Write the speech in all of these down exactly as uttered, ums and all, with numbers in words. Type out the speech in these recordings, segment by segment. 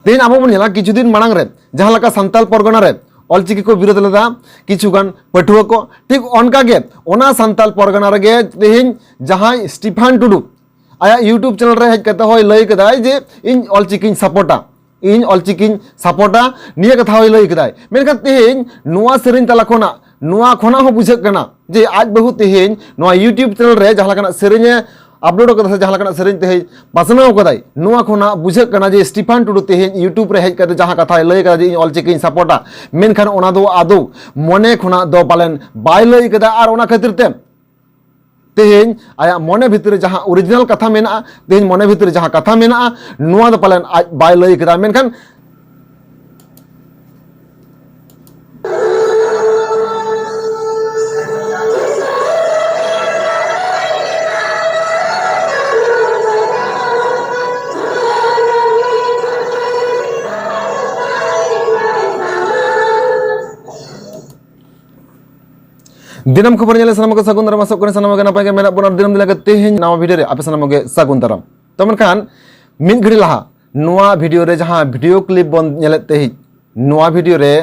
ᱛᱮᱦᱮᱧ ᱟᱵᱚ ᱵᱚᱱ ᱧᱮᱞᱟ, ᱠᱤᱪᱷᱩ ᱫᱤᱱ ᱢᱟᱲᱟᱝ ᱨᱮ ᱡᱟᱦᱟᱸ ᱞᱮᱠᱟ ᱥᱟᱱᱛᱟᱲ ᱯᱚᱨᱜᱟᱱᱟ ᱨᱮ ᱚᱞᱪᱤᱠᱤ ᱠᱚ ᱵᱤᱨᱳᱫ ᱞᱮᱫᱟ ᱠᱤᱪᱷᱩ ᱜᱟᱱ ᱯᱟᱹᱴᱷᱩᱣᱟᱹ ᱠᱚ, ᱴᱷᱤᱠ ᱚᱱᱠᱟ ᱜᱮ ᱚᱱᱟ ᱥᱟᱱᱛᱟᱲ ᱯᱚᱨᱜᱟᱱᱟ ᱨᱮᱜᱮ ᱛᱮᱦᱮᱧ ᱡᱟᱦᱟᱸᱭ ᱥᱴᱤᱯᱷᱟᱱ ᱴᱩᱰᱩ ᱟᱭᱟᱜ YouTube ᱪᱮᱱᱮᱞ ᱨᱮ ᱦᱮᱡ ᱠᱟᱛᱮ ᱦᱚᱸᱭ ᱞᱟᱹᱭ ᱠᱮᱫᱟᱭ ᱡᱮ ᱤᱧ ᱚᱞᱪᱤᱠᱤᱧ ᱥᱟᱯᱳᱨᱴᱟ, ᱤᱧ ᱚᱞᱪᱤᱠᱤᱧ ᱥᱟᱯᱳᱨᱴᱟ, ᱱᱤᱭᱟᱹ ᱠᱟᱛᱷᱟ ᱦᱚᱸᱭ ᱞᱟᱹᱭ ᱠᱮᱫᱟᱭ᱾ ᱢᱮᱱᱠᱷᱟᱱ ᱛᱮᱦᱮᱧ ᱱᱚᱣᱟ ᱥᱮᱨᱮᱧ ᱛᱟᱞᱟ ᱠᱷᱚᱱᱟᱜ, ᱱᱚᱣᱟ ᱠᱷᱚᱱᱟᱜ ᱦᱚᱸ ᱵᱩᱡᱷᱟᱹᱜ ᱠᱟᱱᱟ ᱡᱮ ᱟᱡ ᱵᱟᱹᱦᱩ ᱛᱮᱦᱮᱧ ᱱᱚᱣᱟ YouTube ᱪᱮᱱᱮᱞ ᱨᱮ ᱡᱟᱦᱟᱸ ᱞᱮᱠᱟᱱᱟᱜ ᱥᱮᱨᱮᱧ ᱮ ᱟᱯᱞᱳᱰ ᱠᱟᱫᱟ ᱥᱮ ᱡᱟᱦᱟᱸ ᱞᱮᱠᱟᱱᱟᱜ ᱥᱮᱨᱮᱧ ᱛᱮᱦᱮᱧ ᱯᱟᱥᱱᱟᱣ ᱠᱟᱫᱟᱭ, ᱱᱚᱣᱟ ᱠᱷᱚᱱᱟᱜ ᱵᱩᱡᱷᱟᱹᱜ ᱠᱟᱱᱟ ᱡᱮ ᱥᱴᱤᱯᱷᱟᱱ ᱴᱩᱰᱩ ᱛᱮᱦᱮᱧ YouTube ᱨᱮ ᱦᱮᱡ ᱠᱟᱛᱮ ᱡᱟᱦᱟᱸ ᱠᱟᱛᱷᱟᱭ ᱞᱟᱹᱭ ᱠᱟᱫᱟ ᱡᱮ ᱤᱧ ᱚᱞᱪᱤᱠᱤᱧ ᱥᱟᱯᱳᱨᱴᱟ, ᱢᱮᱱᱠᱷᱟᱱ ᱚᱱᱟ ᱫᱚ ᱟᱫᱚ ᱢᱚᱱᱮ ᱠᱷᱚᱱᱟᱜ ᱫᱚ ᱯᱟᱞᱮᱱ ᱵᱟᱭ ᱞᱟᱹᱭ ᱠᱟᱫᱟ᱾ ᱟᱨ ᱚᱱᱟ ᱠᱷᱟᱹᱛᱤᱨ ᱛᱮ ᱛᱮᱦᱮᱧ ᱟᱭᱟᱜ ᱢᱚᱱᱮ ᱵᱷᱤᱛᱨᱤ ᱨᱮ ᱡᱟᱦᱟᱸ ᱚᱨᱤᱡᱤᱱᱟᱞ ᱠᱟᱛᱷᱟ ᱢᱮᱱᱟᱜᱼᱟ, ᱛᱮᱦᱮᱧ ᱢᱚᱱᱮ ᱵᱷᱤᱛᱨᱤ ᱨᱮ ᱡᱟᱦᱟᱸ ᱠᱟᱛᱷᱟ ᱢᱮᱱᱟᱜᱼᱟ, ᱱᱚᱣᱟ ᱫᱚ ᱯᱟᱞᱮᱱ ᱟᱡ ᱵᱟᱭ ᱞᱟᱹᱭ ᱠᱮᱫᱟ᱾ ᱢᱮᱱᱠᱷᱟᱱ ᱫᱤᱱᱟᱹᱢ ᱠᱷᱚᱵᱚᱨ ᱧᱮᱞ ᱥᱟᱱᱟᱢ ᱠᱚ ᱥᱟᱹᱜᱩᱱ ᱫᱟᱨᱟᱢ, ᱟᱥᱚᱜ ᱠᱟᱱᱟ ᱥᱟᱱᱟᱢ ᱜᱮ ᱱᱟᱯᱟᱭ ᱜᱮ ᱢᱮᱱᱟᱜ ᱵᱚᱱᱟ᱾ ᱫᱤᱱᱟᱹᱢ ᱫᱤᱱ ᱞᱮᱠᱟ ᱛᱮᱦᱮᱧ ᱱᱟᱣᱟ ᱵᱷᱤᱰᱤᱭᱳ ᱨᱮ ᱟᱯᱮ ᱥᱟᱱᱟᱢ ᱜᱮ ᱥᱟᱹᱜᱩᱱ ᱫᱟᱨᱟᱢ᱾ ᱛᱚ ᱢᱮᱱᱠᱷᱟᱱ ᱢᱤᱫ ᱜᱷᱟᱹᱲᱤ ᱞᱟᱦᱟ ᱱᱚᱣᱟ ᱵᱷᱤᱰᱤᱭᱳ ᱨᱮ ᱡᱟᱦᱟᱸ ᱵᱷᱤᱰᱤᱭᱳ ᱠᱞᱤᱯ ᱵᱚᱱ ᱧᱮᱞᱮᱫ ᱛᱟᱦᱮᱸᱫ, ᱱᱚᱣᱟ ᱵᱷᱤᱰᱤᱭᱳ ᱨᱮ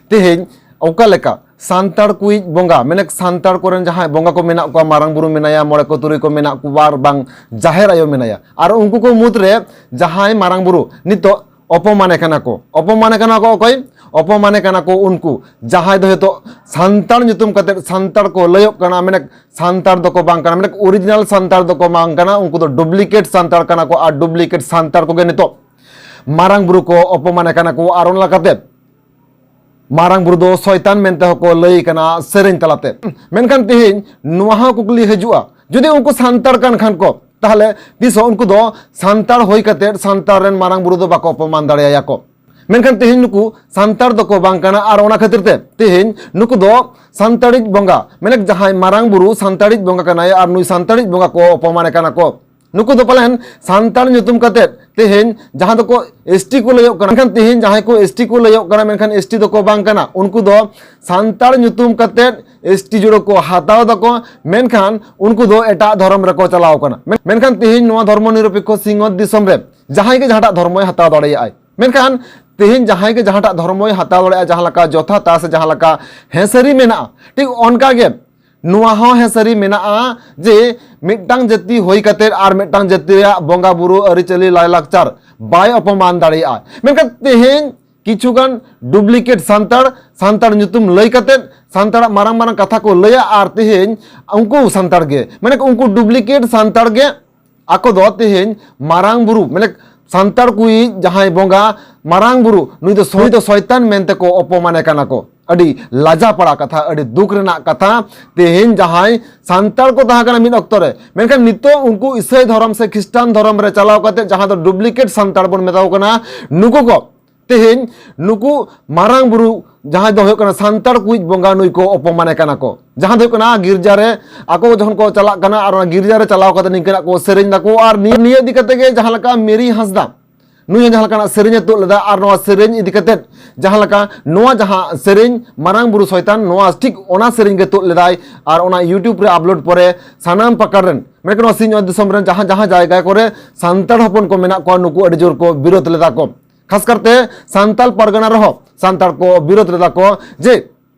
ᱛᱮᱦᱮᱧ ᱚᱠᱟ ᱞᱮᱠᱟ ᱥᱟᱱᱛᱟᱲ ᱠᱚᱭᱤᱡ ᱵᱚᱸᱜᱟ, ᱢᱮᱱᱮᱠ ᱥᱟᱱᱛᱟᱲ ᱠᱚᱨᱮᱱ ᱡᱟᱦᱟᱸᱭ ᱵᱚᱸᱜᱟ ᱠᱚ ᱢᱮᱱᱟᱜ ᱠᱚᱣᱟ, ᱢᱟᱨᱟᱝ ᱵᱩᱨᱩ ᱢᱮᱱᱟᱭᱟ, ᱢᱚᱬᱮ ᱠᱚ ᱛᱩᱨᱩᱭ ᱠᱚ ᱢᱮᱱᱟᱜ ᱠᱚᱣᱟ, ᱟᱨ ᱵᱟᱝ ᱡᱟᱦᱮᱨ ᱟᱭᱳ ᱢᱮᱱᱟᱭᱟ, ᱟᱨ ᱩᱱᱠᱩ ᱠᱚ ᱢᱩᱫᱽᱨᱮ ᱡᱟᱦᱟᱸᱭ ᱢᱟᱨᱟᱝ ᱵᱩᱨᱩ ᱱᱤᱛᱚᱜ ᱚᱯᱚᱢᱟᱱᱮ ᱠᱟᱱᱟ ᱠᱚ᱾ ᱚᱯᱚᱢᱟᱱᱮ ᱠᱟᱱᱟ ᱠᱚ ᱚᱠᱚᱭ? ᱚᱯᱚᱢᱟᱱᱮ ᱠᱟᱱᱟ ᱠᱚ ᱩᱱᱠᱩ ᱡᱟᱦᱟᱸᱭ ᱫᱚ ᱱᱤᱛᱚᱜ ᱥᱟᱱᱛᱟᱲ ᱧᱩᱛᱩᱢ ᱠᱟᱛᱮ ᱥᱟᱱᱛᱟᱲ ᱠᱚ ᱞᱟᱹᱭᱚᱜ ᱠᱟᱱᱟ, ᱢᱮᱱᱮᱠ ᱥᱟᱱᱛᱟᱲ ᱫᱚᱠᱚ ᱵᱟᱝ ᱠᱟᱱᱟ, ᱢᱮᱱᱮᱠ ᱚᱨᱤᱡᱤᱱᱟᱞ ᱥᱟᱱᱛᱟᱲ ᱫᱚᱠᱚ ᱵᱟᱝ ᱠᱟᱱᱟ, ᱩᱱᱠᱩ ᱫᱚ ᱰᱩᱯᱞᱤᱠᱮᱴ ᱥᱟᱱᱛᱟᱲ ᱠᱟᱱᱟ ᱠᱚ᱾ ᱟᱨ ᱰᱩᱯᱞᱤᱠᱮᱴ ᱥᱟᱱᱛᱟᱲ ᱠᱚᱜᱮ ᱱᱤᱛᱚᱜ ᱢᱟᱨᱟᱝ ᱵᱩᱨᱩ ᱠᱚ ᱚᱯᱚᱢᱟᱱᱮ ᱠᱟᱱᱟ ᱠᱚ᱾ ᱟᱨ ᱚᱱᱟ ᱞᱮᱠᱟᱛᱮ ᱢᱟᱨᱟᱝ ᱵᱩᱨᱩ ᱫᱚ ᱥᱚᱭᱛᱟᱱ ᱢᱮᱱᱛᱮ ᱦᱚᱸᱠᱚ ᱞᱟᱹᱭ ᱠᱟᱱᱟ ᱥᱮᱨᱮᱧ ᱛᱟᱞᱟᱛᱮ᱾ ᱢᱮᱱᱠᱷᱟᱱ ᱛᱮᱦᱮᱧ ᱱᱚᱣᱟ ᱦᱚᱸ ᱠᱩᱠᱞᱤ ᱦᱤᱡᱩᱜᱼᱟ, ᱡᱩᱫᱤ ᱩᱱᱠᱩ ᱥᱟᱱᱛᱟᱲ ᱠᱟᱱ ᱠᱷᱟᱱ ᱠᱚ, ᱛᱟᱦᱞᱮ ᱛᱤᱥ ᱦᱚᱸ ᱩᱱᱠᱩ ᱫᱚ ᱥᱟᱱᱛᱟᱲ ᱦᱩᱭ ᱠᱟᱛᱮ ᱥᱟᱱᱛᱟᱲ ᱨᱮᱱ ᱢᱟᱨᱟᱝ ᱵᱩᱨᱩ ᱫᱚ ᱵᱟᱠᱚ ᱚᱯᱚᱢᱟᱱ ᱫᱟᱲᱮᱭᱟᱭᱟ ᱠᱚ? ᱢᱮᱱᱠᱷᱟᱱ ᱛᱮᱦᱮᱧ ᱱᱩᱠᱩ ᱥᱟᱱᱛᱟᱲ ᱫᱚᱠᱚ ᱵᱟᱝ ᱠᱟᱱᱟ᱾ ᱟᱨ ᱚᱱᱟ ᱠᱷᱟᱹᱛᱤᱨ ᱛᱮ ᱛᱮᱦᱮᱧ ᱱᱩᱠᱩ ᱫᱚ ᱥᱟᱱᱛᱟᱲᱤᱡ ᱵᱚᱸᱜᱟ, ᱢᱮᱱᱮᱠ ᱡᱟᱦᱟᱸᱭ ᱢᱟᱨᱟᱝ ᱵᱩᱨᱩ ᱥᱟᱱᱛᱟᱲᱤᱡ ᱵᱚᱸᱜᱟ ᱠᱟᱱᱟᱭ, ᱟᱨ ᱱᱩᱭ ᱥᱟᱱᱛᱟᱲᱤᱡ ᱵᱚᱸᱜᱟ ᱠᱚ ᱚᱯᱚᱢᱟᱱᱮ ᱠᱟᱱᱟ ᱠᱚ᱾ ᱱᱩᱠᱩ ᱫᱚ ᱯᱟᱞᱮᱱ ᱥᱟᱱᱛᱟᱲ ᱧᱩᱛᱩᱢ ᱠᱟᱛᱮ ᱛᱮᱦᱮᱧ ᱡᱟᱦᱟᱸ ᱫᱚᱠᱚ ST ᱠᱚ ᱞᱟᱹᱭᱚᱜ ᱠᱟᱱᱟ, ᱢᱮᱱᱠᱷᱟᱱ ᱛᱮᱦᱮᱧ ᱡᱟᱦᱟᱸᱭ ᱠᱚ ST ᱠᱚ ᱞᱟᱹᱭᱚᱜ ᱠᱟᱱᱟ, ᱢᱮᱱᱠᱷᱟᱱ ST ᱫᱚᱠᱚ ᱵᱟᱝ ᱠᱟᱱᱟ᱾ ᱩᱱᱠᱩ ᱫᱚ ᱥᱟᱱᱛᱟᱲ ᱧᱩᱛᱩᱢ ᱠᱟᱛᱮ ST ᱡᱩᱲᱟᱹ ᱠᱚ ᱦᱟᱛᱟᱣ ᱫᱟᱠᱚ, ᱢᱮᱱᱠᱷᱟᱱ ᱩᱱᱠᱩ ᱫᱚ ᱮᱴᱟᱜ ᱫᱷᱚᱨᱚᱢ ᱨᱮᱠᱚ ᱪᱟᱞᱟᱣ ᱠᱟᱱᱟ᱾ ᱢᱮᱱ-, ᱢᱮᱱᱠᱷᱟᱱ ᱛᱮᱦᱮᱧ ᱱᱚᱣᱟ ᱫᱷᱚᱨᱢᱚ ᱱᱤᱨᱚᱯᱮᱠᱠᱷᱚ ᱥᱤᱧᱚᱛ ᱫᱤᱥᱚᱢ ᱨᱮ ᱡᱟᱦᱟᱸᱭ ᱜᱮ ᱡᱟᱦᱟᱸᱴᱟᱜ ᱫᱷᱚᱨᱢᱚᱭ ᱦᱟᱛᱟᱣ ᱫᱟᱲᱮᱭᱟᱜᱼᱟᱭ᱾ ᱢᱮᱱᱠᱷᱟᱱ ᱛᱮᱦᱮᱧ ᱡᱟᱦᱟᱸᱭ ᱜᱮ ᱡᱟᱦᱟᱸᱴᱟᱜ ᱫᱷᱚᱨᱢᱚᱭ ᱦᱟᱛᱟᱣ ᱫᱟᱲᱮᱭᱟᱜᱼᱟ, ᱡᱟᱦᱟᱸ ᱞᱮᱠᱟ ᱡᱚᱛᱷᱟᱛᱟ ᱥᱮ ᱡᱟᱦᱟᱸ ᱞᱮᱠᱟ ᱦᱮᱸ ᱥᱟᱹᱨᱤ ᱢᱮᱱᱟᱜᱼᱟ, ᱴᱷᱤᱠ ᱚᱱᱠᱟ ᱜᱮ ᱱᱚᱣᱟ ᱦᱚᱸ ᱦᱮᱸ ᱥᱟᱹᱨᱤ ᱢᱮᱱᱟᱜᱼᱟ ᱡᱮ ᱢᱤᱫᱴᱟᱝ ᱡᱟᱹᱛᱤ ᱦᱩᱭ ᱠᱟᱛᱮ ᱟᱨ ᱢᱤᱫᱴᱟᱝ ᱡᱟᱹᱛᱤ ᱨᱮᱭᱟᱜ ᱵᱚᱸᱜᱟ ᱵᱩᱨᱩ, ᱟᱹᱨᱤᱪᱟᱹᱞᱤ, ᱞᱟᱭᱞᱟᱠᱪᱟᱨ ᱵᱟᱭ ᱚᱯᱚᱢᱟᱱ ᱫᱟᱲᱮᱭᱟᱜᱼᱟ᱾ ᱢᱮᱱᱠᱷᱟᱱ ᱛᱮᱦᱮᱧ ᱠᱤᱪᱷᱩ ᱜᱟᱱ ᱰᱩᱯᱞᱤᱠᱮᱴ ᱥᱟᱱᱛᱟᱲ, ᱥᱟᱱᱛᱟᱲ ᱧᱩᱛᱩᱢ ᱞᱟᱹᱭ ᱠᱟᱛᱮ ᱥᱟᱱᱛᱟᱲᱟᱜ ᱢᱟᱨᱟᱝ ᱢᱟᱨᱟᱝ ᱠᱟᱛᱷᱟ ᱠᱚ ᱞᱟᱹᱭᱟ, ᱟᱨ ᱛᱮᱦᱮᱧ ᱩᱱᱠᱩ ᱥᱟᱱᱛᱟᱲ ᱜᱮ, ᱢᱟᱱᱮ ᱩᱱᱠᱩ ᱰᱩᱯᱞᱤᱠᱮᱴ ᱥᱟᱱᱛᱟᱲ ᱜᱮ ᱟᱠᱚ ᱫᱚ ᱛᱮᱦᱮᱧ ᱢᱟᱨᱟᱝ ᱵᱩᱨᱩ, ᱢᱟᱱᱮ ᱥᱟᱱᱛᱟᱲ ᱠᱚᱭᱤᱡ ᱡᱟᱦᱟᱸᱭ ᱵᱚᱸᱜᱟ, ᱢᱟᱨᱟᱝ ᱵᱩᱨᱩ, ᱱᱩᱭ ᱫᱚ, ᱱᱩᱭ ᱫᱚ ᱥᱚᱭᱛᱟᱱ ᱢᱮᱱᱛᱮ ᱠᱚ ᱚᱯᱚᱢᱟᱱᱮ ᱠᱟᱱᱟ ᱠᱚ᱾ ᱟᱹᱰᱤ ᱞᱟᱡᱟ ᱯᱟᱲᱟ ᱠᱟᱛᱷᱟ, ᱟᱹᱰᱤ ᱫᱩᱠ ᱨᱮᱱᱟᱜ ᱠᱟᱛᱷᱟ᱾ ᱛᱮᱦᱮᱧ ᱡᱟᱦᱟᱸᱭ ᱥᱟᱱᱛᱟᱲ ᱠᱚ ᱛᱟᱦᱮᱸ ᱠᱟᱱᱟ ᱢᱤᱫ ᱚᱠᱛᱚ ᱨᱮ, ᱢᱮᱱᱠᱷᱟᱱ ᱱᱤᱛᱚᱜ ᱩᱱᱠᱩ ᱤᱥᱟᱹᱭ ᱫᱷᱚᱨᱚᱢ ᱥᱮ ᱠᱷᱨᱤᱥᱴᱟᱱ ᱫᱷᱚᱨᱚᱢ ᱨᱮ ᱪᱟᱞᱟᱣ ᱠᱟᱛᱮ ᱡᱟᱦᱟᱸ ᱫᱚ ᱰᱩᱯᱞᱤᱠᱮᱴ ᱥᱟᱱᱛᱟᱲ ᱵᱚᱱ ᱢᱮᱛᱟ ᱠᱚ ᱠᱟᱱᱟ, ᱱᱩᱠᱩ ᱠᱚ ᱛᱮᱦᱮᱧ ᱱᱩᱠᱩ ᱢᱟᱨᱟᱝ ᱵᱩᱨᱩ ᱡᱟᱦᱟᱸᱭ ᱫᱚ ᱦᱩᱭᱩᱜ ᱠᱟᱱᱟ ᱥᱟᱱᱛᱟᱲ ᱠᱚᱭᱤᱡ ᱵᱚᱸᱜᱟ, ᱱᱩᱭ ᱠᱚ ᱚᱯᱚᱢᱟᱱᱮ ᱠᱟᱱᱟ ᱠᱚ᱾ ᱡᱟᱦᱟᱸ ᱫᱚ ᱦᱩᱭᱩᱜ ᱠᱟᱱᱟ ᱜᱤᱨᱡᱟ ᱨᱮ ᱟᱠᱚ ᱡᱚᱠᱷᱚᱱ ᱠᱚ ᱪᱟᱞᱟᱜ ᱠᱟᱱᱟ ᱟᱨ ᱚᱱᱟ ᱜᱤᱨᱡᱟ ᱨᱮ ᱪᱟᱞᱟᱣ ᱠᱟᱛᱮ ᱱᱤᱝᱠᱟᱹᱱᱟᱜ ᱠᱚ ᱥᱮᱨᱮᱧ ᱫᱟᱠᱚ, ᱟᱨ ᱱᱤᱭᱟᱹ, ᱱᱤᱭᱟᱹ ᱤᱫᱤ ᱠᱟᱛᱮ ᱜᱮ ᱡᱟᱦᱟᱸ ᱞᱮᱠᱟ ᱢᱮᱨᱤ ᱦᱟᱸᱥᱫᱟ, ᱱᱩᱭ ᱦᱚᱸ ᱡᱟᱦᱟᱸ ᱞᱮᱠᱟᱱᱟᱜ ᱥᱮᱨᱮᱧ ᱮ ᱛᱩᱫ ᱞᱮᱫᱟ, ᱟᱨ ᱱᱚᱣᱟ ᱥᱮᱨᱮᱧ ᱤᱫᱤ ᱠᱟᱛᱮ ᱡᱟᱦᱟᱸ ᱞᱮᱠᱟ ᱱᱚᱣᱟ ᱡᱟᱦᱟᱸ ᱥᱮᱨᱮᱧ ᱢᱟᱨᱟᱝ ᱵᱩᱨᱩ ᱥᱚᱭᱛᱟᱱ, ᱱᱚᱣᱟ ᱴᱷᱤᱠ ᱚᱱᱟ ᱥᱮᱨᱮᱧ ᱜᱮ ᱛᱩᱫ ᱞᱮᱫᱟᱭ, ᱟᱨ ᱚᱱᱟ YouTube ᱨᱮ ᱟᱯᱞᱳᱰ ᱯᱚᱨᱮ ᱥᱟᱱᱟᱢ ᱯᱟᱠᱟᱲ ᱨᱮᱱ, ᱢᱮᱱᱠᱷᱟᱱ ᱱᱚᱣᱟ ᱥᱤᱧᱚᱛ ᱫᱤᱥᱚᱢ ᱨᱮᱱ ᱡᱟᱦᱟᱸ ᱡᱟᱦᱟᱸ ᱡᱟᱭᱜᱟ ᱠᱚᱨᱮ ᱥᱟᱱᱛᱟᱲ ᱦᱚᱯᱚᱱ ᱠᱚ ᱢᱮᱱᱟᱜ ᱠᱚᱣᱟ, ᱱᱩᱠᱩ ᱟᱹᱰᱤ ᱡᱳᱨ ᱠᱚ ᱵᱤᱨᱳᱫ ᱞᱮᱫᱟ ᱠᱚ᱾ ᱠᱷᱟᱥ ᱠᱟᱨᱛᱮ ᱥᱟᱱᱛᱟᱲ ᱯᱟᱨᱜᱟᱱᱟ ᱨᱮᱦᱚᱸ ᱥᱟᱱᱛᱟᱲ ᱠᱚ ᱵᱤᱨᱳᱫ ᱞᱮᱫᱟ ᱠᱚ ᱡᱮ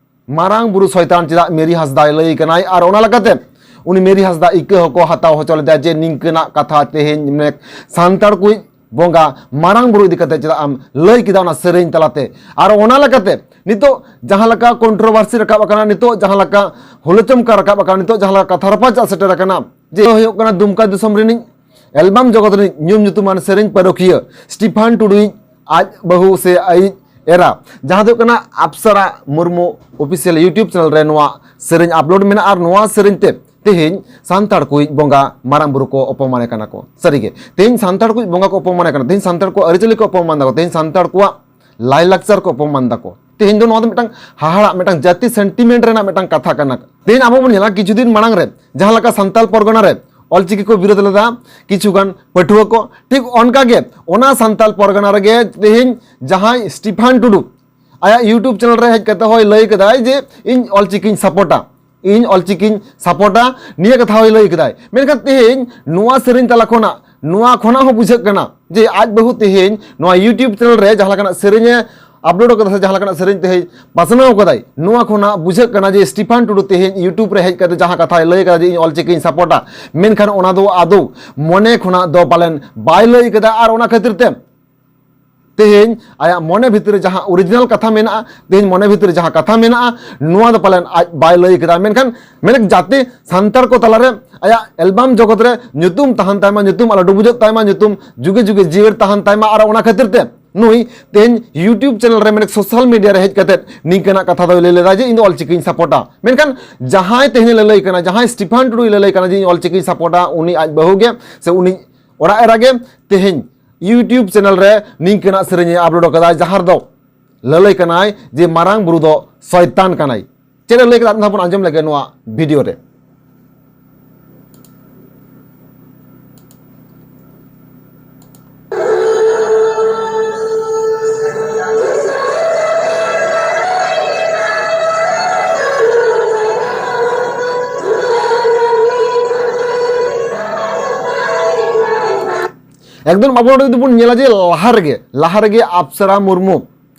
ᱢᱟᱨᱟᱝ ᱵᱩᱨᱩ ᱥᱚᱭᱛᱟᱱ ᱪᱮᱫᱟᱜ ᱢᱮᱨᱤ ᱦᱟᱸᱥᱫᱟᱭ ᱞᱟᱹᱭ ᱠᱟᱱᱟᱭ, ᱟᱨ ᱚᱱᱟ ᱞᱮᱠᱟᱛᱮ ᱩᱱᱤ ᱢᱮᱨᱤ ᱦᱟᱸᱥᱫᱟ ᱤᱠᱟᱹ ᱦᱚᱸᱠᱚ ᱦᱟᱛᱟᱣ ᱦᱚᱪᱚ ᱞᱮᱫᱟ ᱡᱮ ᱱᱤᱝᱠᱟᱹᱱᱟᱜ ᱠᱟᱛᱷᱟ ᱛᱮᱦᱮᱧ, ᱢᱟᱱᱮ, ᱥᱟᱱᱛᱟᱲ ᱠᱚᱭᱤᱡ ᱵᱚᱸᱜᱟ ᱢᱟᱨᱟᱝ ᱵᱩᱨᱩ ᱤᱫᱤ ᱠᱟᱛᱮ ᱪᱮᱫᱟᱜ ᱮᱢ ᱞᱟᱹᱭ ᱠᱮᱫᱟ ᱚᱱᱟ ᱥᱮᱨᱮᱧ ᱛᱟᱞᱟᱛᱮ? ᱟᱨ ᱚᱱᱟ ᱞᱮᱠᱟᱛᱮ ᱱᱤᱛᱚᱜ ᱡᱟᱦᱟᱸ ᱞᱮᱠᱟ ᱠᱚᱱᱴᱨᱳᱵᱷᱟᱨᱥᱤ ᱨᱟᱠᱟᱵ ᱟᱠᱟᱱᱟ, ᱱᱤᱛᱚᱜ ᱡᱟᱦᱟᱸ ᱞᱮᱠᱟ ᱦᱩᱞᱟᱹᱪᱚᱢᱠᱟ ᱨᱟᱠᱟᱵ ᱟᱠᱟᱱᱟ, ᱱᱤᱛᱚᱜ ᱡᱟᱦᱟᱸ ᱞᱮᱠᱟ ᱠᱟᱛᱷᱟ ᱨᱟᱯᱟᱪᱟᱜ ᱥᱮᱴᱮᱨ ᱟᱠᱟᱱᱟ, ᱡᱮ ᱦᱩᱭᱩᱜ ᱠᱟᱱᱟ ᱫᱩᱢᱠᱟ ᱫᱤᱥᱚᱢ ᱨᱤᱱᱤᱡ ᱮᱞᱵᱟᱢ ᱡᱚᱜᱚᱛ ᱨᱤᱱᱤᱡ ᱧᱩᱢ ᱧᱩᱛᱩᱢᱟᱱ ᱥᱮᱨᱮᱧ ᱯᱟᱹᱨᱩᱠᱷᱤᱭᱟᱹ ᱥᱴᱤᱯᱷᱟᱱ ᱴᱩᱰᱩᱭᱤᱡ ᱟᱡ ᱵᱟᱹᱦᱩ ᱥᱮ ᱟᱡ ᱮᱨᱟ, ᱡᱟᱦᱟᱸ ᱫᱚ ᱦᱩᱭᱩᱜ ᱠᱟᱱᱟ Apsara Murmu official YouTube channel ᱨᱮ ᱱᱚᱣᱟ ᱥᱮᱨᱮᱧ ᱟᱯᱞᱳᱰ ᱢᱮᱱᱟᱜᱼᱟ, ᱟᱨ ᱱᱚᱣᱟ ᱥᱮᱨᱮᱧ ᱛᱮ ᱛᱮᱦᱮᱧ ᱥᱟᱱᱛᱟᱲ ᱠᱚᱭᱤᱡ ᱵᱚᱸᱜᱟ ᱢᱟᱨᱟᱝ ᱵᱩᱨᱩ ᱠᱚ ᱚᱯᱚᱢᱟᱱᱮ ᱠᱟᱱᱟ ᱠᱚ᱾ ᱥᱟᱹᱨᱤᱜᱮ, ᱛᱮᱦᱮᱧ ᱥᱟᱱᱛᱟᱲ ᱠᱚᱭᱤᱡ ᱵᱚᱸᱜᱟ ᱠᱚ ᱚᱯᱚᱢᱟᱱᱮ ᱠᱟᱱᱟ, ᱛᱮᱦᱮᱧ ᱥᱟᱱᱛᱟᱲ ᱠᱚ ᱟᱹᱨᱤᱪᱟᱹᱞᱤ ᱠᱚ ᱚᱯᱚᱢᱟᱱ ᱫᱟᱠᱚ, ᱛᱮᱦᱮᱧ ᱥᱟᱱᱛᱟᱲ ᱠᱚᱣᱟᱜ ᱞᱟᱭᱞᱟᱠᱪᱟᱨ ᱠᱚ ᱚᱯᱚᱢᱟᱱ ᱫᱟᱠᱚ᱾ ᱛᱮᱦᱮᱧ ᱫᱚ ᱱᱚᱣᱟ ᱫᱚ ᱢᱤᱫᱴᱟᱝ ᱦᱟᱦᱟᱲᱟᱜ, ᱢᱤᱫᱴᱟᱝ ᱡᱟᱹᱛᱤ ᱥᱮᱱᱴᱤᱢᱮᱱᱴ ᱨᱮᱱᱟᱜ ᱢᱤᱫᱴᱟᱝ ᱠᱟᱛᱷᱟ ᱠᱟᱱᱟ᱾ ᱛᱮᱦᱮᱧ ᱟᱵᱚ ᱵᱚᱱ ᱧᱮᱞᱟ, ᱠᱤᱪᱷᱩ ᱫᱤᱱ ᱢᱟᱲᱟᱝ ᱨᱮ ᱡᱟᱦᱟᱸ ᱞᱮᱠᱟ ᱥᱟᱱᱛᱟᱲ ᱯᱚᱨᱜᱚᱱᱟ ᱨᱮ ᱚᱞᱪᱤᱠᱤ ᱠᱚ ᱵᱤᱨᱳᱫ ᱞᱮᱫᱟ ᱠᱤᱪᱷᱩ ᱜᱟᱱ ᱯᱟᱹᱴᱷᱩᱣᱟᱹ ᱠᱚ, ᱴᱷᱤᱠ ᱚᱱᱠᱟ ᱜᱮ ᱚᱱᱟ ᱥᱟᱱᱛᱟᱲ ᱯᱚᱨᱜᱟᱱᱟ ᱨᱮᱜᱮ ᱛᱮᱦᱮᱧ ᱡᱟᱦᱟᱸᱭ ᱥᱴᱤᱯᱷᱟᱱ ᱴᱩᱰᱩ ᱟᱭᱟᱜ YouTube ᱪᱮᱱᱮᱞ ᱨᱮ ᱦᱮᱡ ᱠᱟᱛᱮ ᱦᱚᱸᱭ ᱞᱟᱹᱭ ᱠᱮᱫᱟᱭ ᱡᱮ ᱤᱧ ᱚᱞᱪᱤᱠᱤᱧ ᱥᱟᱯᱳᱨᱴᱟ, ᱤᱧ ᱚᱞᱪᱤᱠᱤᱧ ᱥᱟᱯᱳᱨᱴᱟ, ᱱᱤᱭᱟᱹ ᱠᱟᱛᱷᱟ ᱦᱚᱸᱭ ᱞᱟᱹᱭ ᱠᱮᱫᱟᱭ᱾ ᱢᱮᱱᱠᱷᱟᱱ ᱛᱮᱦᱮᱧ ᱱᱚᱣᱟ ᱥᱮᱨᱮᱧ ᱛᱟᱞᱟ ᱠᱷᱚᱱᱟᱜ ᱱᱚᱣᱟ ᱠᱷᱚᱱᱟᱜ ᱦᱚᱸ ᱵᱩᱡᱷᱟᱹᱜ ᱠᱟᱱᱟ ᱡᱮ ᱟᱡ ᱵᱟᱹᱦᱩ ᱛᱮᱦᱮᱧ ᱱᱚᱣᱟ YouTube ᱪᱮᱱᱮᱞ ᱨᱮ ᱡᱟᱦᱟᱸ ᱞᱮᱠᱟᱱᱟᱜ ᱥᱮᱨᱮᱧ ᱮ ᱟᱯᱞᱳᱰ ᱠᱟᱫᱟ ᱥᱮ ᱡᱟᱦᱟᱸ ᱞᱮᱠᱟᱱᱟᱜ ᱥᱮᱨᱮᱧ ᱛᱮᱦᱮᱧ ᱯᱟᱥᱱᱟᱣ ᱠᱟᱫᱟᱭ, ᱱᱚᱣᱟ ᱠᱷᱚᱱᱟᱜ ᱵᱩᱡᱷᱟᱹᱜ ᱠᱟᱱᱟ ᱡᱮ ᱥᱴᱤᱯᱷᱟᱱ ᱴᱩᱰᱩ ᱛᱮᱦᱮᱧ YouTube ᱨᱮ ᱦᱮᱡ ᱠᱟᱛᱮ ᱡᱟᱦᱟᱸ ᱠᱟᱛᱷᱟᱭ ᱞᱟᱹᱭ ᱠᱟᱫᱟ ᱡᱮ ᱤᱧ ᱚᱞᱪᱤᱠᱤᱧ ᱥᱟᱯᱳᱨᱴᱟ, ᱢᱮᱱᱠᱷᱟᱱ ᱚᱱᱟ ᱫᱚ ᱟᱫᱚ ᱢᱚᱱᱮ ᱠᱷᱚᱱᱟᱜ ᱫᱚ ᱯᱟᱞᱮᱱ ᱵᱟᱭ ᱞᱟᱹᱭ ᱠᱟᱫᱟ᱾ ᱟᱨ ᱚᱱᱟ ᱠᱷᱟᱹᱛᱤᱨ ᱛᱮ ᱛᱮᱦᱮᱧ ᱟᱭᱟᱜ ᱢᱚᱱᱮ ᱵᱷᱤᱛᱨᱤ ᱨᱮ ᱡᱟᱦᱟᱸ ᱚᱨᱤᱡᱤᱱᱟᱞ ᱠᱟᱛᱷᱟ ᱢᱮᱱᱟᱜᱼᱟ, ᱛᱮᱦᱮᱧ ᱢᱚᱱᱮ ᱵᱷᱤᱛᱨᱤ ᱨᱮ ᱡᱟᱦᱟᱸ ᱠᱟᱛᱷᱟ ᱢᱮᱱᱟᱜᱼᱟ, ᱱᱚᱣᱟ ᱫᱚ ᱯᱟᱞᱮᱱ ᱟᱡ ᱵᱟᱭ ᱞᱟᱹᱭ ᱠᱮᱫᱟ᱾ ᱢᱮᱱᱠᱷᱟᱱ ᱢᱮᱱᱮᱠ ᱡᱟᱛᱮ ᱥᱟᱱᱛᱟᱲ ᱠᱚ ᱛᱟᱞᱟᱨᱮ ᱟᱭᱟᱜ ᱮᱞᱵᱟᱢ ᱡᱚᱜᱚᱛ ᱨᱮ ᱧᱩᱛᱩᱢ ᱛᱟᱦᱮᱱ ᱛᱟᱭᱢᱟ, ᱧᱩᱛᱩᱢ ᱟᱞᱚ ᱰᱩᱵᱩᱡᱚᱜ ᱛᱟᱭᱢᱟ, ᱧᱩᱛᱩᱢ ᱡᱩᱜᱮ ᱡᱩᱜᱮ ᱡᱤᱭᱟᱹᱲ ᱛᱟᱦᱮᱱ ᱛᱟᱭᱢᱟ᱾ ᱟᱨ ᱚᱱᱟ ᱠᱷᱟᱹᱛᱤᱨ ᱛᱮ ᱱᱩᱭ ᱛᱮᱦᱮᱧ YouTube ᱪᱮᱱᱮᱞ ᱨᱮ ᱢᱮᱱᱮᱠ ᱥᱳᱥᱟᱞ ᱢᱤᱰᱤᱭᱟ ᱨᱮ ᱦᱮᱡ ᱠᱟᱛᱮ ᱱᱤᱝᱠᱟᱹᱱᱟᱜ ᱠᱟᱛᱷᱟ ᱫᱚᱭ ᱞᱟᱹᱭ ᱞᱮᱫᱟ ᱡᱮ ᱤᱧ ᱫᱚ ᱚᱞᱪᱤᱠᱤᱧ ᱥᱟᱯᱳᱨᱴᱟ᱾ ᱢᱮᱱᱠᱷᱟᱱ ᱡᱟᱦᱟᱸᱭ ᱛᱮᱦᱮᱧ ᱞᱟᱹᱞᱟᱹᱭ ᱠᱟᱱᱟ, ᱡᱟᱦᱟᱸᱭ ᱥᱴᱤᱯᱷᱟᱱ ᱴᱩᱰᱩᱭ ᱞᱟᱹᱞᱟᱹᱭ ᱠᱟᱱᱟ ᱡᱮ ᱤᱧ ᱚᱞᱪᱤᱠᱤᱧ ᱥᱟᱯᱳᱨᱴᱟ, ᱩᱱᱤ ᱟᱡ ᱵᱟᱹᱦᱩ ᱜᱮ ᱥᱮ ᱩᱱᱤ ᱚᱲᱟᱜ ᱮᱨᱟ ᱜᱮ ᱛᱮᱦᱮᱧ YouTube ᱪᱮᱱᱮᱞ ᱨᱮ ᱱᱤᱝᱠᱟᱹᱱᱟᱜ ᱥᱮᱨᱮᱧ ᱮ ᱟᱯᱞᱳᱰ ᱟᱠᱟᱫᱟ, ᱡᱟᱦᱟᱸ ᱨᱮᱫᱚ ᱞᱟᱹᱞᱟᱹᱭ ᱠᱟᱱᱟᱭ ᱡᱮ ᱢᱟᱨᱟᱝ ᱵᱩᱨᱩ ᱫᱚ ᱥᱚᱭᱛᱟᱱ ᱠᱟᱱᱟᱭ᱾ ᱪᱮᱫ ᱮ ᱞᱟᱹᱭ ᱠᱮᱫᱟ, ᱟᱨ ᱢᱤᱫ ᱫᱷᱟᱣ ᱵᱚᱱ ᱟᱸᱡᱚᱢ ᱞᱮᱜᱮ ᱱᱚᱣᱟ ᱵᱷᱤᱰᱤᱭᱳ ᱨᱮ᱾ ᱮᱠᱫᱚᱢ ᱟᱵᱚ ᱱᱚᱰᱮ ᱡᱩᱫᱤ ᱵᱚᱱ ᱧᱮᱞᱟ ᱡᱮ ᱞᱟᱦᱟ ᱨᱮᱜᱮ, ᱞᱟᱦᱟ ᱨᱮᱜᱮ ᱟᱯᱥᱟᱨᱟ ᱢᱩᱨᱢᱩ,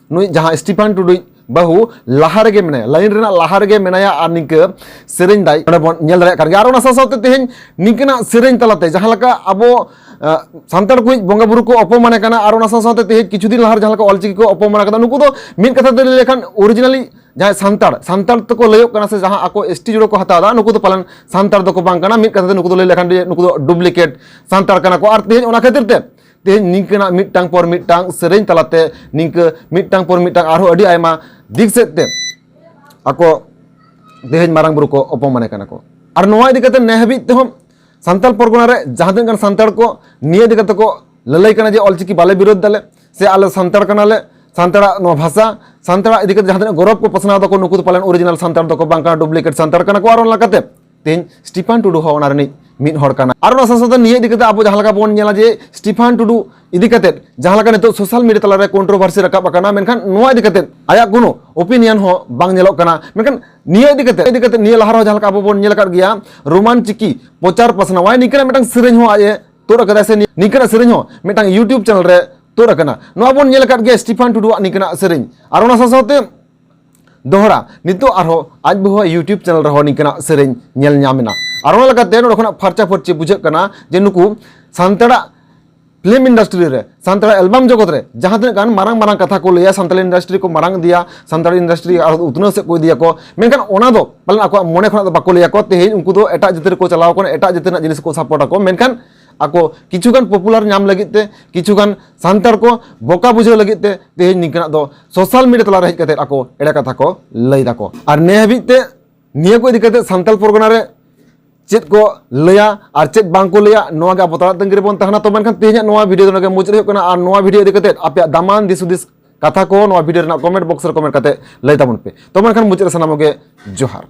ᱱᱩᱭ ᱡᱟᱦᱟᱸ ᱥᱴᱤᱯᱷᱟᱱ ᱴᱩᱰᱩᱭ ᱵᱟᱹᱦᱩ ᱞᱟᱦᱟ ᱨᱮᱜᱮ ᱢᱮᱱᱟᱭᱟ, ᱞᱟᱭᱤᱱ ᱨᱮᱱᱟᱜ ᱞᱟᱦᱟ ᱨᱮᱜᱮ ᱢᱮᱱᱟᱭᱟ ᱟᱨ ᱱᱤᱝᱠᱟᱹ ᱥᱮᱨᱮᱧ ᱫᱟᱭ, ᱚᱸᱰᱮ ᱵᱚᱱ ᱧᱮᱞ ᱫᱟᱲᱮᱭᱟᱜ ᱠᱟᱱ ᱜᱮᱭᱟ᱾ ᱟᱨ ᱚᱱᱟ ᱥᱟᱶ ᱥᱟᱶᱛᱮ ᱛᱮᱦᱮᱧ ᱱᱤᱝᱠᱟᱹᱱᱟᱜ ᱥᱮᱨᱮᱧ ᱛᱟᱞᱟᱛᱮ ᱡᱟᱦᱟᱸ ᱞᱮᱠᱟ ᱟᱵᱚ, ᱟᱸ, ᱥᱟᱱᱛᱟᱲ ᱠᱚ ᱵᱚᱸᱜᱟ ᱵᱩᱨᱩ ᱠᱚ ᱚᱯᱚᱢᱟᱱᱮ ᱠᱟᱱᱟ, ᱟᱨ ᱚᱱᱟ ᱥᱟᱶ ᱥᱟᱶᱛᱮ ᱛᱮᱦᱮᱧ ᱠᱤᱪᱷᱩ ᱫᱤᱱ ᱞᱟᱦᱟ ᱨᱮ ᱡᱟᱦᱟᱸ ᱞᱮᱠᱟ ᱚᱞᱪᱤᱠᱤ ᱠᱚ ᱚᱯᱚᱢᱟᱱ ᱠᱟᱫᱟ, ᱱᱩᱠᱩ ᱫᱚ ᱢᱤᱫ ᱠᱟᱛᱷᱟ ᱛᱮ ᱞᱟᱹᱭ ᱞᱮᱠᱷᱟᱱ ᱚᱨᱤᱡᱤᱱᱟᱞᱤ ᱡᱟᱦᱟᱸᱭ ᱥᱟᱱᱛᱟᱲ, ᱥᱟᱱᱛᱟᱲ ᱛᱮᱠᱚ ᱞᱟᱹᱭᱚᱜ ᱠᱟᱱᱟ ᱥᱮ ᱡᱟᱦᱟᱸ ᱟᱠᱚ ᱮᱥ ᱴᱤ ᱡᱩᱲᱟᱹ ᱠᱚ ᱦᱟᱛᱟᱣ ᱮᱫᱟ, ᱱᱩᱠᱩ ᱫᱚ ᱯᱟᱞᱮᱱ ᱥᱟᱱᱛᱟᱲ ᱫᱚᱠᱚ ᱵᱟᱝ ᱠᱟᱱᱟ᱾ ᱢᱤᱫ ᱠᱟᱛᱷᱟ ᱛᱮ ᱱᱩᱠᱩ ᱫᱚ ᱞᱟᱹᱭ ᱞᱮᱠᱷᱟᱱ ᱡᱮ ᱱᱩᱠᱩ ᱫᱚ ᱰᱩᱯᱞᱤᱠᱮᱴ ᱥᱟᱱᱛᱟᱲ ᱠᱟᱱᱟ ᱠᱚ᱾ ᱟᱨ ᱛᱮᱦᱮᱧ ᱚᱱᱟ ᱠᱷᱟᱹᱛᱤᱨ ᱛᱮ ᱛᱮᱦᱮᱧ ᱱᱤᱝᱠᱟᱹᱱᱟᱜ ᱢᱤᱫᱴᱟᱝ ᱯᱚᱨ ᱢᱤᱫᱴᱟᱝ ᱥᱮᱨᱮᱧ ᱛᱟᱞᱟᱛᱮ, ᱱᱤᱝᱠᱟᱹ ᱢᱤᱫᱴᱟᱝ ᱯᱚᱨ ᱢᱤᱫᱴᱟᱝ ᱟᱨᱦᱚᱸ ᱟᱹᱰᱤ ᱟᱭᱢᱟ ᱫᱤᱠ ᱥᱮᱫ ᱛᱮ ᱟᱠᱚ ᱛᱮᱦᱮᱧ ᱢᱟᱨᱟᱝ ᱵᱩᱨᱩ ᱠᱚ ᱚᱯᱚᱢᱟᱱᱮ ᱠᱟᱱᱟ ᱠᱚ᱾ ᱟᱨ ᱱᱚᱣᱟ ᱤᱫᱤ ᱠᱟᱛᱮ ᱱᱮ ᱦᱟᱹᱵᱤᱡ ᱛᱮᱦᱚᱸ ᱥᱟᱱᱛᱟᱲ ᱯᱚᱨᱜᱚᱱᱟ ᱨᱮ ᱡᱟᱦᱟᱸ ᱛᱤᱱᱟᱹᱜ ᱜᱟᱱ ᱥᱟᱱᱛᱟᱲ ᱠᱚ ᱱᱤᱭᱟᱹ ᱤᱫᱤ ᱠᱟᱛᱮ ᱠᱚ ᱞᱟᱹᱞᱟᱹᱭ ᱠᱟᱱᱟ ᱡᱮ ᱚᱞᱪᱤᱠᱤ ᱵᱟᱞᱮ ᱵᱤᱨᱳᱫ ᱫᱟᱞᱮ, ᱥᱮ ᱟᱞᱮ ᱥᱟᱱᱛᱟᱲ ᱠᱟᱱᱟᱞᱮ, ᱥᱟᱱᱛᱟᱲᱟᱜ ᱱᱚᱣᱟ ᱵᱷᱟᱥᱟ, ᱥᱟᱱᱛᱟᱲᱟᱜ ᱤᱫᱤ ᱠᱟᱛᱮ ᱡᱟᱦᱟᱸ ᱛᱤᱱᱟᱹᱜ ᱜᱚᱨᱚᱵᱽ ᱠᱚ ᱯᱟᱥᱱᱟᱣ ᱫᱟᱠᱚ, ᱱᱩᱠᱩ ᱫᱚ ᱯᱟᱞᱮᱱ ᱚᱨᱤᱡᱤᱱᱟᱞ ᱥᱟᱱᱛᱟᱲ ᱫᱚᱠᱚ ᱵᱟᱝ ᱠᱟᱱᱟ, ᱰᱩᱯᱞᱤᱠᱮᱴ ᱥᱟᱱᱛᱟᱲ ᱠᱟᱱᱟ ᱠᱚ᱾ ᱟᱨ ᱚᱱᱟ ᱞᱮᱠᱟᱛᱮ ᱛᱮᱦᱮᱧ ᱥᱴᱤᱯᱷᱟᱱ ᱴᱩᱰᱩ ᱦᱚᱸ ᱚᱱᱟ ᱨᱤᱱᱤᱡ ᱢᱤᱫ ᱦᱚᱲ ᱠᱟᱱᱟ᱾ ᱟᱨ ᱚᱱᱟ ᱥᱟᱶ ᱥᱟᱶᱛᱮ ᱱᱤᱭᱟᱹ ᱤᱫᱤ ᱠᱟᱛᱮ ᱟᱵᱚ ᱡᱟᱦᱟᱸ ᱞᱮᱠᱟ ᱵᱚᱱ ᱧᱮᱞᱟ ᱡᱮ ᱥᱴᱤᱯᱷᱟᱱ ᱴᱩᱰᱩ ᱤᱫᱤ ᱠᱟᱛᱮ ᱡᱟᱦᱟᱸ ᱞᱮᱠᱟ ᱱᱤᱛᱚᱜ ᱥᱳᱥᱟᱞ ᱢᱤᱰᱤᱭᱟ ᱛᱟᱞᱟᱨᱮ ᱠᱚᱱᱴᱨᱳᱵᱷᱟᱨᱥᱤ ᱨᱟᱠᱟᱵ ᱟᱠᱟᱱᱟ, ᱢᱮᱱᱠᱷᱟᱱ ᱱᱚᱣᱟ ᱤᱫᱤ ᱠᱟᱛᱮ ᱟᱭᱟᱜ ᱠᱳᱱᱳ ᱳᱯᱤᱱᱤᱭᱚᱱ ᱦᱚᱸ ᱵᱟᱝ ᱧᱮᱞᱚᱜ ᱠᱟᱱᱟ᱾ ᱢᱮᱱᱠᱷᱟᱱ ᱱᱤᱭᱟᱹ ᱤᱫᱤ ᱠᱟᱛᱮ, ᱤᱫᱤ ᱠᱟᱛᱮ ᱱᱤᱭᱟᱹ ᱞᱟᱦᱟ ᱨᱮᱦᱚᱸ ᱡᱟᱦᱟᱸ ᱞᱮᱠᱟ ᱟᱵᱚ ᱵᱚᱱ ᱧᱮᱞ ᱟᱠᱟᱫ ᱜᱮᱭᱟ, ᱨᱳᱢᱟᱱ ᱪᱤᱠᱤ ᱯᱨᱚᱪᱟᱨ ᱯᱟᱥᱱᱟᱣᱟᱭ, ᱱᱤᱝᱠᱟᱹᱱᱟᱜ ᱢᱤᱫᱴᱟᱝ ᱥᱮᱨᱮᱧ ᱦᱚᱸ ᱟᱡ ᱮ ᱛᱩᱫ ᱟᱠᱟᱫᱟᱭ ᱥᱮ ᱱᱤ- ᱱᱤᱝᱠᱟᱹᱱᱟᱜ ᱥᱮᱨᱮᱧ ᱦᱚᱸ ᱢᱤᱫᱴᱟᱝ YouTube ᱪᱮᱱᱮᱞ ᱨᱮ ᱛᱩᱫ ᱟᱠᱟᱱᱟ᱾ ᱱᱚᱣᱟ ᱵᱚᱱ ᱧᱮᱞ ᱟᱠᱟᱫ ᱜᱮᱭᱟ ᱥᱴᱤᱯᱷᱟᱱ ᱴᱩᱰᱩᱣᱟᱜ ᱱᱤᱝᱠᱟᱹᱱᱟᱜ ᱥᱮᱨᱮᱧ᱾ ᱟᱨ ᱚᱱᱟ ᱥᱟᱶ ᱥᱟᱶᱛᱮ ᱫᱚᱦᱲᱟ ᱱᱤᱛᱚᱜ ᱟᱨᱦᱚᱸ ᱟᱡ ᱵᱟᱹᱦᱩᱣᱟᱜ YouTube ᱪᱮᱱᱮᱞ ᱨᱮᱦᱚᱸ ᱱᱤᱝᱠᱟᱹᱱᱟᱜ ᱥᱮᱨᱮᱧ ᱧᱮᱞ ᱧᱟᱢ ᱮᱱᱟ᱾ ᱟᱨ ᱚᱱᱟ ᱞᱮᱠᱟᱛᱮ ᱱᱚᱰᱮ ᱠᱷᱚᱱᱟᱜ ᱯᱷᱟᱨᱪᱟ ᱯᱷᱟᱹᱨᱪᱤ ᱵᱩᱡᱷᱟᱹᱜ ᱠᱟᱱᱟ ᱡᱮ ᱱᱩᱠᱩ ᱥᱟᱱᱛᱟᱲᱟᱜ ᱯᱷᱤᱞᱢ ᱤᱱᱰᱟᱥᱴᱨᱤ ᱨᱮ, ᱥᱟᱱᱛᱟᱲᱟᱜ ᱮᱞᱵᱟᱢ ᱡᱚᱜᱚᱛ ᱨᱮ ᱡᱟᱦᱟᱸ ᱛᱤᱱᱟᱹᱜ ᱜᱟᱱ ᱢᱟᱨᱟᱝ ᱢᱟᱨᱟᱝ ᱠᱟᱛᱷᱟ ᱠᱚ ᱞᱟᱹᱭᱟ, ᱥᱟᱱᱛᱟᱲ ᱤᱱᱰᱟᱥᱴᱨᱤ ᱠᱚ ᱢᱟᱨᱟᱝ ᱤᱫᱤᱭᱟ, ᱥᱟᱱᱛᱟᱲ ᱤᱱᱰᱟᱥᱴᱨᱤ ᱟᱨ ᱩᱛᱱᱟᱹᱣ ᱥᱮᱫ ᱠᱚ ᱤᱫᱤᱭᱟᱠᱚ, ᱢᱮᱱᱠᱷᱟᱱ ᱚᱱᱟ ᱫᱚ ᱯᱟᱞᱮᱱ ᱟᱠᱚᱣᱟᱜ ᱢᱚᱱᱮ ᱠᱷᱚᱱᱟᱜ ᱫᱚ ᱵᱟᱠᱚ ᱞᱟᱹᱭᱟᱠᱚ᱾ ᱛᱮᱦᱮᱧ ᱩᱱᱠᱩ ᱫᱚ ᱮᱴᱟᱜ ᱡᱟᱹᱛᱤ ᱨᱮᱠᱚ ᱪᱟᱞᱟᱣ ᱟᱠᱟᱱᱟ, ᱮᱴᱟᱜ ᱡᱟᱹᱛᱤ ᱨᱮᱱᱟᱜ ᱡᱤᱱᱤᱥ ᱠᱚ ᱥᱟᱯᱳᱨᱴ ᱟᱠᱚ, ᱢᱮᱱᱠᱷᱟᱱ ᱟᱠᱚ ᱠᱤᱪᱷᱩᱜᱟᱱ ᱯᱚᱯᱩᱞᱟᱨ ᱧᱟᱢ ᱞᱟᱹᱜᱤᱫ ᱛᱮ, ᱠᱤᱪᱷᱩᱜᱟᱱ ᱥᱟᱱᱛᱟᱲ ᱠᱚ ᱵᱚᱠᱟ ᱵᱩᱡᱷᱟᱹᱣ ᱞᱟᱹᱜᱤᱫ ᱛᱮ ᱛᱮᱦᱮᱧ ᱱᱤᱝᱠᱟᱹᱱᱟᱜ ᱫᱚ ᱥᱳᱥᱟᱞ ᱢᱤᱰᱤᱭᱟ ᱛᱟᱞᱟᱨᱮ ᱦᱮᱡ ᱠᱟᱛᱮ ᱟᱠᱚ ᱮᱲᱮ ᱠᱟᱛᱷᱟ ᱠᱚ ᱞᱟᱹᱭ ᱫᱟᱠᱚ᱾ ᱟᱨ ᱱᱮ ᱦᱟᱹᱵᱤᱡ ᱛᱮ ᱱᱤᱭᱟᱹ ᱠᱚ ᱤᱫᱤ ᱠᱟᱛᱮ ᱥᱟᱱᱛᱟᱲ ᱯᱚᱨᱜᱟᱱᱟ ᱨᱮ ᱪᱮᱫ ᱠᱚ ᱞᱟᱹᱭᱟ ᱟᱨ ᱪᱮᱫ ᱵᱟᱝ ᱠᱚ ᱞᱟᱹᱭᱟ, ᱱᱚᱣᱟ ᱜᱮ ᱟᱵᱚ ᱛᱟᱞᱟ ᱛᱟᱺᱜᱤ ᱨᱮᱵᱚᱱ ᱛᱟᱦᱮᱱᱟ᱾ ᱛᱚ ᱢᱮᱱᱠᱷᱟᱱ ᱛᱮᱦᱮᱧᱟᱜ ᱱᱚᱣᱟ ᱵᱷᱤᱰᱤᱭᱳ ᱫᱚ ᱱᱚᱰᱮ ᱜᱮ ᱢᱩᱪᱟᱹᱫ ᱦᱩᱭᱩᱜ ᱠᱟᱱᱟ᱾ ᱟᱨ ᱱᱚᱣᱟ ᱵᱷᱤᱰᱤᱭᱳ ᱤᱫᱤ ᱠᱟᱛᱮ ᱟᱯᱮᱭᱟᱜ ᱫᱟᱢᱟᱱ ᱫᱤᱥ ᱦᱩᱫᱤᱥ ᱠᱟᱛᱷᱟ ᱠᱚ ᱱᱚᱣᱟ ᱵᱷᱤᱰᱤᱭᱳ ᱨᱮᱱᱟᱜ ᱠᱚᱢᱮᱱᱴ ᱵᱚᱠᱥ ᱨᱮ ᱠᱚᱢᱮᱱᱴ ᱠᱟᱛᱮ ᱞᱟᱹᱭ ᱛᱟᱵᱚᱱ ᱯᱮ᱾ ᱛᱚ ᱢᱮᱱᱠᱷᱟᱱ ᱢᱩᱪᱟᱹᱫ ᱨᱮ ᱥᱟᱱᱟᱢ ᱠᱚᱜᱮ ᱡᱚᱦᱟᱨ᱾